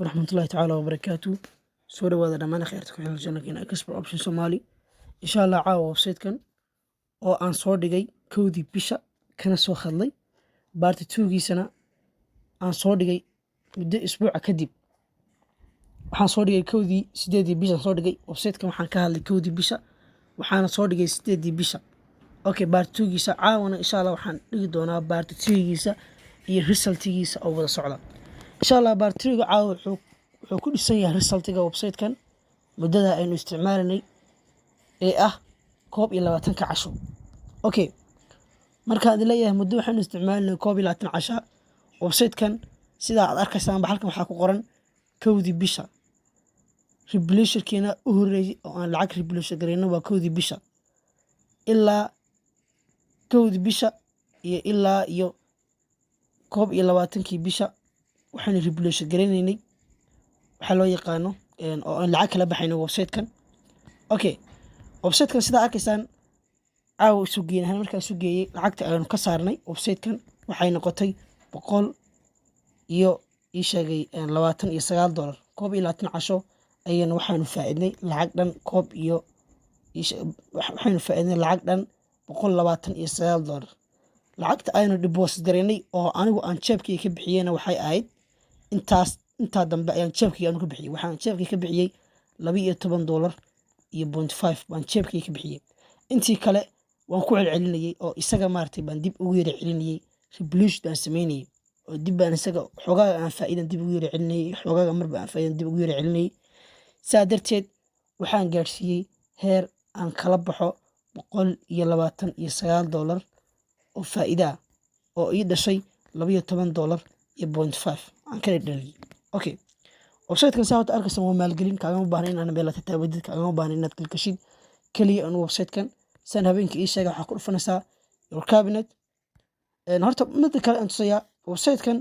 Waraxmatullahi tacaala wabarakaatu. Soo dhawaada dhammaan akhyaarta ku xiran channelkeena Expert Option Somali. Insha Allah, caawa website-kan oo aan soo dhigay 1-dii bisha, kana soo hadlay part two-giisana aan soo dhigay muddo isbuuca kadib. Waxaan soo dhigay 1-dii, 8-dii bishaan soo dhigay website-kan. Waxaan ka hadlay 1-dii bisha, waxaana soo dhigay 8-dii bisha. Okay, part two-giisa caawana insha Allah waxaan dhigi doonaa part three-giisa iyo resultigiisa oo wada socda insha Allah. Part three-ga caawa wuxuu ku dhisan yahay resultiga website-kan muddada aynu isticmaalanay ee ah 21-ka casho. Okay, markaan idin leeyahay muddo waxaynu isticmaalanay 21 casha website-kan, sidaa aad arkaysaanba halkan waxaa ku qoran 1-dii bisha. Replenish-keena u horeeyey oo aan lacag replenish garayno waa 1-dii bisha. Ilaa 1-dii bisha iyo ilaa iyo 21-kii bisha waxaynu replenish garaynaynay waxaa loo yaqaano oo aan lacag kala baxayno website-kan. Okay, website-kan sidaa arkaysaan caawa isu geyn ahaan markaan isu geeyey, lacagta aynu ka saarnay website-kan waxay noqotay boqol iyo ii sheegay $29. 21 casho ayayna waxaanu faa'iidnay lacag dhan koob iyo waxaynu faa'iidnay lacag dhan $129. Lacagta aynu deposit garaynay oo anigu aan jeebkayga ka bixiyeyna waxay ahayd intaas. Intaa dambe ayaan jeebkayga anu ka bixiyey. Waxaan jeebkayga ka bixiyey $12 iyo 0.5 baan jeebkayga ka bixiyey. Intii kale waan ku celcelinayey oo isaga maaragtay baan dib ugu yara celinayey. Replenish baan sameynayey oo dib baan isaga xogaaga aan faa'iidan dib ugu yara celinayey, xogaaga marba aan faa'iidan dib ugu yara celinayey. Saa darteed waxaan gaadhsiiyey heer aan kala baxo $129 oo faa'iida ah oo ii dhashay $12 iyo 0.5 aan kala dhaliyey. Okay, websitekan saa horta arkaysan waa maalgelin. Kaagama baahna inaan meel tataabadid, kaagama baahna inaad kalkashid. Keliya in websitekan saan habeenka ii sheega waxaa ku dhufanaysaa your cabinet. Horta midda kale aan tusayaa, websitekan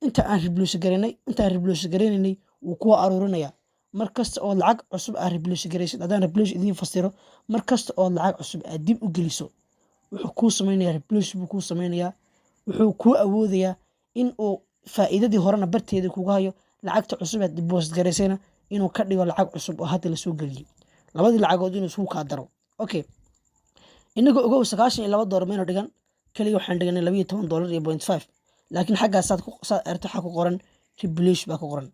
inta aan replenish garaynay, inta aan replenish garaynaynay wuu kuwa aruurinayaa. Mar kasta oo lacag cusub aad replenish garaysid, haddaan replenish idiin fasiro, mar kasta oo lacag cusub aad dib u geliso, wuxuu kuu samaynayaa replenish buu kuu samaynayaa. Wuxuu kuu awoodayaa in uu faa'iidadii horena barteeda kuga hayo, lacagta cusub aad deposit garaysayna inuu ka dhigo lacag cusub oo hadda lasoo geliyey, labadii lacagood inuu isku kaa daro. Okay, inaga ogow, $92 maynu dhigan. Keliya waxaan dhiganay $12 iyo 0.5, laakiin xaggaasaad saad aragto waxaa ku qoran replenish baa ku qoran.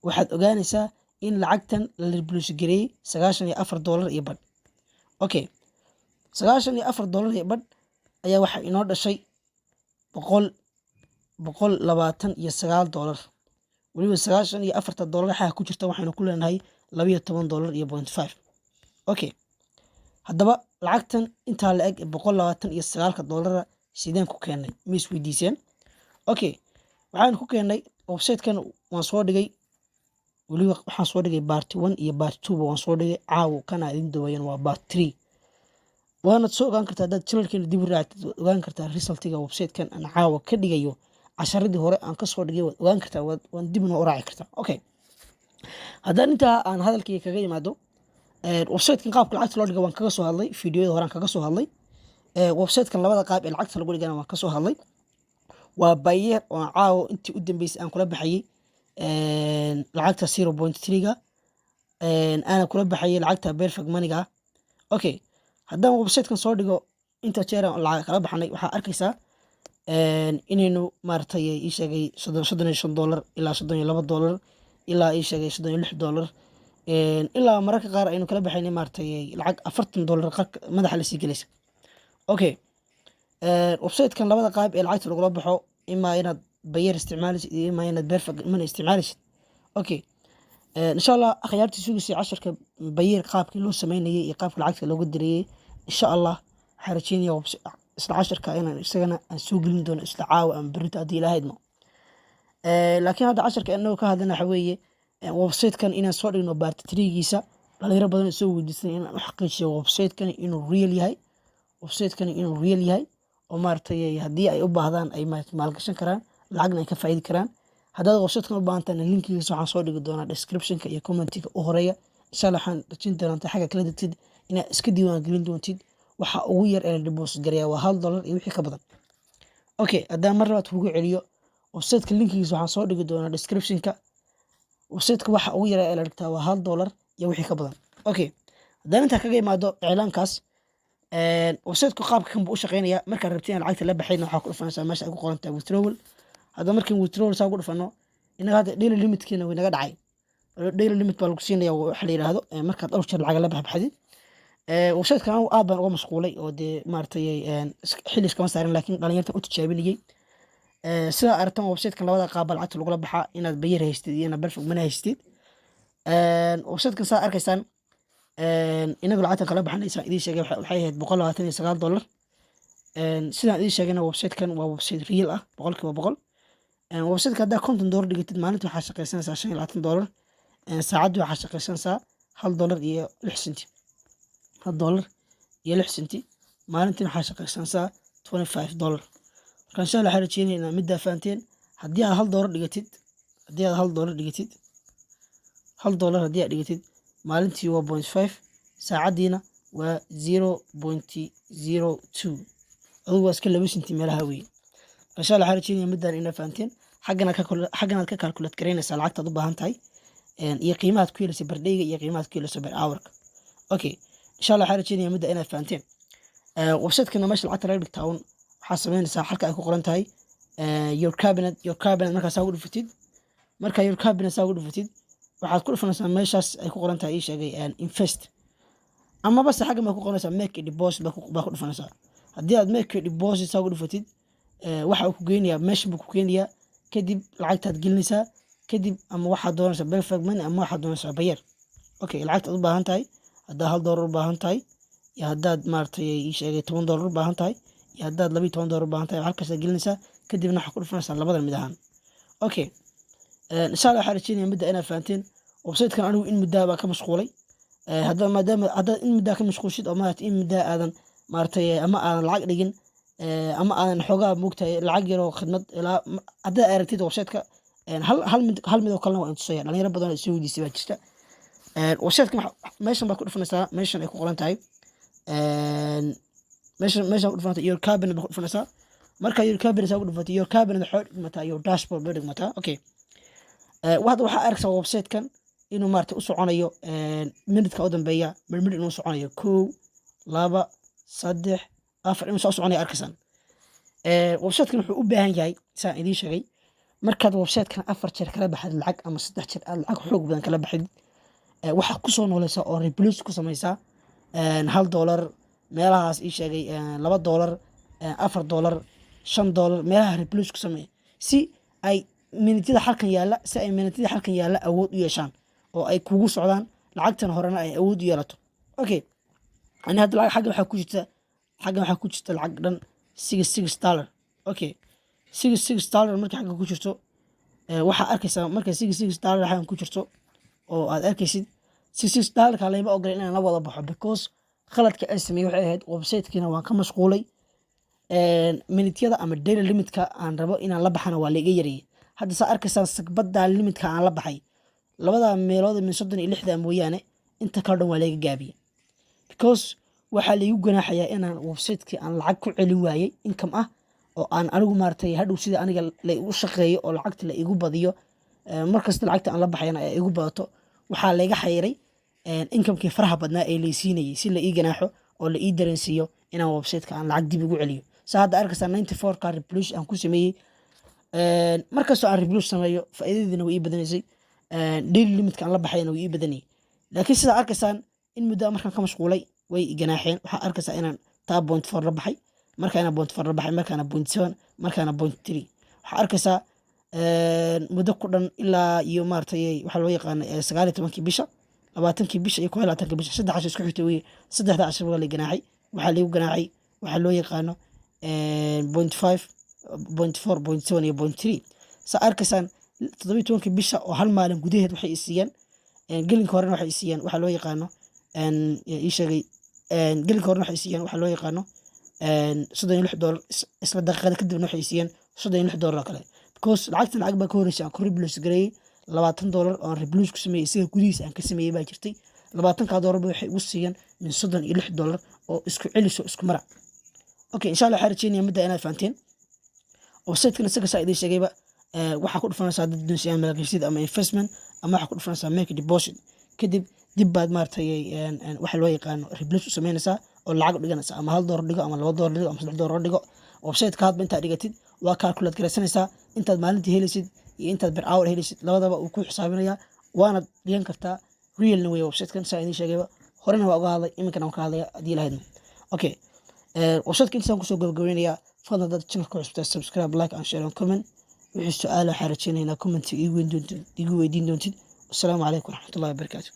Waxaad ogaanaysaa in lacagtan la replenish gareeyey $94 iyo badh. Okay, $94 iyo badh ayaa waxaa inoo dhashay $129. Weliba 94-ta dollar xaga ku jirta waxaynu ku leenahay $12 iyo 0.5. Okay, haddaba lacagtan intaa la eg 129-ka dollara sideen ku keennay, ma isweydiiseen? Okay, waxaan ku keennay websitekan waan soo dhigay. Weliba waxaan soo dhigay part one iyo part two ba waan soo dhigay. Caawo kana idin dawayan waa part three. Waanad soo ogaan kartaa haddaad channelkeena dib u raactid, waad ogaan kartaa resultiga websitekan aan caawa ka dhigayo. Casharadii hore aan kasoo dhigay waad ogaan kartaa, waan dibna u raaci kartaa. Okay, haddaan intaa aan hadalkii kaga imaado, websitekan qaabka lacagta loo dhiga waan kaga soo hadlay fiidiyoda horaan kaga soo hadlay. Websitekan labada qaab ee lacagta lagu dhigana waan kasoo hadlay. Waa Payeer oo caawo intii u dambeysay aan kula baxayey lacagta 0.3-ga, aana kula baxayay lacagta Perfect Money-ga. Okay, haddaan websitekan soo dhigo inta jeer aan lacag kala baxnay, waxaa arkaysaa inaynu maaragtay ii sheegay $35 ilaa $32 ilaa ii sheegay $36, ilaa mararka qaar aynu kala baxaynay maaragtay lacag $40 qarka madaxa lasii gelaysa. Okay, websitekan labada qaab ee lacagta lagula baxo, imaa inaad Payeer isticmaalaysid iyo imaa inaad Perfect Money isticmaalaysid. Okay, insha Allah, akhyaartii sugaysay casharka Payeer qaabkii loo sameynayay iyo qaabka lacagta looga dirayay, insha Allah waxaan rajeynaya isla casharka inaan isagana aan soo gelin doono isla caawa ama berrito haddii Ilaahay idmo. Laakiin hadda casharka inagoo ka hadlana waxa weeye websitekan inaan soo dhigno part three-giisa. Dhalinyaro badan soo weydiisanay inaan u xaqiijiyo website-kani inuu real yahay, website-kani inuu real yahay oo maaragtay haddii ay u baahdaan ay maalgashan karaan, lacagna ay ka faa'iidi karaan. Haddaad website-kan u baahan tahayna, linkigiisa waxaan soo dhigi doonaa description-ka iyo commentiga u horeeya insha Allah. Waxaan rajin doonaa inta xagga kala degtid inaad iska diiwaan gelin doontid. Waxa ugu yar ee la deposit gareeyaa waa $1 iyo wixii ka badan. Okay, haddaan mar labaad kugu celiyo, website-ka linkigiisa waxaan soo dhigi doonaa description-ka. Websiteka waxa ugu yara ee la dhigtaa waa $1 iyo wixii ka badan. Okay, haddaan intaa kaga imaado iclaankaas, websiteku qaabka kan buu u shaqeynayaa. Markaad rabtid inaad lacagta la baxaydna, waxaa ku dhufanaysaa meesha ay ku qoran tahay withdrawal. Hadda markiin withdrawal saa ugu dhufano, innaga hadda daily limitkiina way naga dhacay. Daily limit baa lagu siinaya waxa la yidhaahdo markaad dhowr jeer lacag la baxbaxdid. Websitekan anigu aad baan uga mashquulay oo dee maaragtay xilli iskama saarin, laakiin dhalinyartan u tijaabinayay. Sidaa aragtan, websitekan labada qaab baa lacagta lagula baxaa: inaad Payeer haystid iyo inaad Perfect Money haystid. Websitekan saa arkaysaan, inagu lacagtan kala baxanaysa idiin sheegay waxay ahayd $129. Sidaan idiin sheegayna, websitekan waa website real ah 100%. Websiteka haddaa $50 dhigatid, maalintii waxaa shaqaysanaysaa $25, saacaddii waxaa shaqaysanaysaa $1.06, $1.06. Maalintiin waxaa shaqaysanaysaa $25. Marka insha Allah waxaan rajeynaya inaad middaa fahanteen. Haddii aad $1 dhigatid, haddii aad $1 dhigatid, $1 haddii aad dhigatid, maalintii waa 0.5, saacaddiina waa 0.02. Adigu waa iska 2 senti meelaha weeye. Insha Allah waxaan rajeynaya middan inaad fahanteen. Xagganaad ka calculate garaynaysaa lacagtaad u baahan tahay iyo qiimahaad ku helaysa per dayga iyo qiimahaad ku helaysa per hourka. Okay, insha Allah waxaan rajeynaya midda inaad fahanteen. Websitekana meesha lacagta laga dhigtaa un waxaa sameynaysaa halka ay ku qoran tahay your cabinet. Your cabinet markaa saa ugu dhufatid, markaa your cabinet saa ugu dhufatid, waxaad ku dhufanaysaa meeshaas ay ku qoran tahay, ii sheegay, invest, amaba se xaggan baa ku qoranaysaa make a deposit baa ku dhufanaysaa. Haddii aad make a deposit saa ugu dhufatid, waxa uu ku geynayaa meeshan buu ku keenayaa. Kadib lacagtaad gelinaysaa. Kadib ama waxaad doonaysaa Perfect Money ama waxaad doonaysaa Payeer. Okay, lacagtaad u baahan tahay, haddaad $1 u baahan tahay iyo haddaad maaragtay ii sheegay $10 u baahan tahay iyo haddaad $12 u baahan tahay, halkaasaad gelinaysaa. Kadibna waxaad ku dhufanaysaa labadan mid ahaan. Okay, insha Allah waxaan rajeynaya midda inaad fahanteen. Websitekan anigu in muddaa baa ka mashquulay. Hadda maadaama haddaad in muddaa ka mashquulshid oo maaragtay in muddaa aadan maaragtay ama aadan lacag dhigin ama aadan xoogaa moogtahay lacag yaroo khidmad ilaa haddaad aragtid websiteka hal mid oo kalena waa intusaya. Dhalinyaro badan oo isoo weydiisay baa jirta. Websitekan meeshan baad ku dhufanaysaa, meeshan ay ku qoran tahay, meeshan ku dhufanaysaa, your cabinet baad ku dhufanaysaa. Marka your cabinet saa ku dhufatay, your cabinet waxay dhigmataa your dashboard bay dhigmataa. Okay, hadda waxaa arkaysaa websitekan inuu maaragtay u soconayo minutka u dambeeya midmid inuu soconayo, kow, laba, saddex, afar, inuu soo soconayo arkaysaan. Websitekan wuxuu u baahan yahay, saan idiin sheegay, markaad websitekan afar jeer kala baxdid lacag ama saddex jeer aad lacag xoog badan kala baxdid, waxaad kusoo nooleysaa oo replace ku samaysaa $1 meelahaas, ii sheegay, $2, $4, $5 meelaha replace ku sameeya si ay minutyada halkan yaalla awood u yeeshaan oo ay kugu socdaan, lacagtan horena ay awood u yeelato. Okay, ani hadda lacag xaggan waxaa ku jirta lacag dhan $66. Okay, $66 markay xagga ku jirto, waxaa arkaysaa markay $66 xaggan ku jirto oo aad arkaysid $66-ka layma ogola inaan la wada baxo, because khaladka aan sameeyey waxay ahayd websitekiina waan ka mashquulay, minutyada ama daily limitka aan rabo inaan la baxana waa laiga yareeyey. Hadda saa arkaysaan, sagbadda limitka aan la baxay labada meelood min 36-da mooyaane, inta kale dhan waa layga gaabiyey, because waxaa laigu ganaaxayaa inaan websitekii aan lacag ku celin waayey income ah oo aan anigu maaragtay hadhow sida aniga la igu shaqeeyo oo lacagta la igu badiyo, markasta lacagta aan la baxayana ay igu badato. Waxaa layga xayiray incomekii faraha badnaa ee laysiinayay si la ii ganaaxo oo la ii dareensiiyo inaan websiteka aan lacag dib ugu celiyo. Saa hadda arkaysaa, 94 ka replenish aan ku sameeyey. Markastoo aan replenish sameeyo, faa'iidadiina way ii badanaysay, daily limitka aan la baxayna way ii badanayay. Laakiin sidaa arkaysaan, in muddo markaan ka mashquulay way i ganaaxeen. Waxaa arkaysaa inaan taa 0.4 la baxay, markaana 0.4 la baxay, markaana 0.7, markaana 0.3. Waxaa arkaysaa muddo ku dhan ilaa iyo maaragtay waxaa loo yaqaana 19-kii bisha, 20-kii bisha iyo 21-kii bisha, 3 casho isku xigtay weye. Saddexda casho waa la ganaaxay. Waxaa laigu ganaaxay waxaa loo yaqaano 0.5, 0.4, 0.7 iyo 0.3. Saa arkaysaan, 17-kii bisha oo hal maalin gudaheed waxay isiiyeen, gelinka horena waxay isiiyeen waxaa loo yaqaano, ii sheegay, gelinka horena waxay siiyeen waxaa loo yaqaano $36. Isla daqiiqada kadibna waxay siiyeen $36 oo kale, because lacagtan lacag baa ka horreysay aan ku replace gareeyey, $20 oo aan replace ku sameeyey isaga gudihiisa aan ka sameeyey baa jirtay. 20-kaa dollar ba waxay igu siiyeen min $36 oo isku celiso, isku mara. Okay, insha Allah waxaan rajeynaya midda inaad fahanteen. Websitekan isaga saa idiin sheegayba, waxaa ku dhufanaysaa dad doonaysa inaad maalgashid ama investment. Ama waxaa ku dhufanaysaa "make deposit". Kadib dib baad maaragtay waxa loo yaqaano replace u samaynaysaa oo lacag u dhiganaysaa, ama $1 dhigo, ama $2 dhigo, ama $3 dhigo. Websiteka hadba intaad dhigatid waa calculate garaysanaysaa, intaad maalintii helaysid iyo intaad per hour helaysid labadaba uu ku xisaabinayaa, waanaad dhigan kartaa. Realna wey websitekan, saa idiin sheegayba horena waa uga hadlay, iminkana waan ka hadlaya haddii lahaydna. Okay, websiteka intaasaan kusoo gabagabeynayaa. Fadlan haddaad channelka cusubtahay, subscribe, like and share and comment. Wixii su-aala waxaan rajeynaynaa commentiga igu weydiin doontid. Wasalaamu calaykum waraxmatullahi wabarakaatu.